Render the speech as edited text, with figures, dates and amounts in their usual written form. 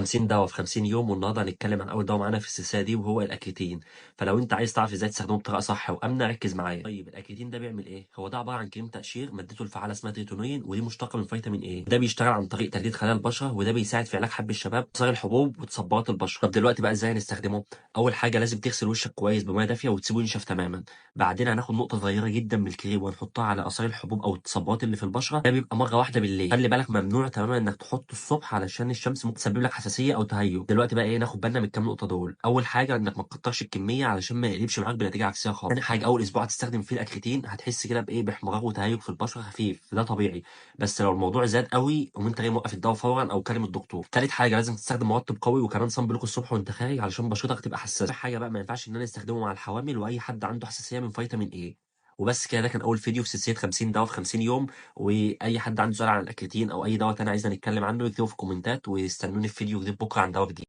50 دواء في 50 يوم، والنهارده هنتكلم عن اول دواء معانا في السلسلة دي وهو الاكريتين. فلو انت عايز تعرف ازاي تستخدمه بطريقة صح وامنه ركز معايا. طيب الاكريتين ده بيعمل ايه؟ هو ده عبارة عن كريم تقشير مادته الفعالة اسمها تريتينوين، ودي مشتقة من فيتامين ايه. ده بيشتغل عن طريق تجديد خلايا البشرة، وده بيساعد في علاج حب الشباب، صغر الحبوب وتصبغات البشرة. طب دلوقتي بقى ازاي هنستخدمه؟ اول حاجة لازم تغسل وشك كويس بميه دافيه وتسيبه ينشف تماما. بعدين هناخد نقطة صغيرة جدا من الكريم ونحطها على اثار الحبوب او التصبغات اللي في البشرة. ده بيبقى مرة واحدة بالليل. خلي بالك ممنوع تماما انك تحطه الصبح علشان الشمس ممكن تسبب لك حساسية او تهيج. دلوقتي بقى ايه؟ ناخد بالنا من الكام نقطة دول. اول حاجة انك ما تكترش الكمية علشان ما يقلبش معاك بنتيجة عكسية خالص. تاني حاجة، اول اسبوع هتستخدم فيه الاكريتين هتحس كده بايه؟ باحمرار وتهيج في البشرة خفيف، ده طبيعي، بس لو الموضوع زاد قوي وانت جاي موقف الدواء فورا او كلم الدكتور. تالت حاجة لازم تستخدم مرطب قوي وكمان sunblock الصبح وانت خارج علشان بشرتك تبقى حساسة. حاجة بقى ما ينفعش ان انا استخدمه مع الحوامل واي حد عنده حساسية من فيتامين ايه. وبس كده، ده كان اول فيديو في سلسلة 50 دواء في 50 يوم. واي حد عنده سؤال عن الاكريتين او اي دواء تاني عايزنا نتكلم عنه يكتبه في الكومنتات، واستنوني في فيديو جديد بكره عن دواء جديد.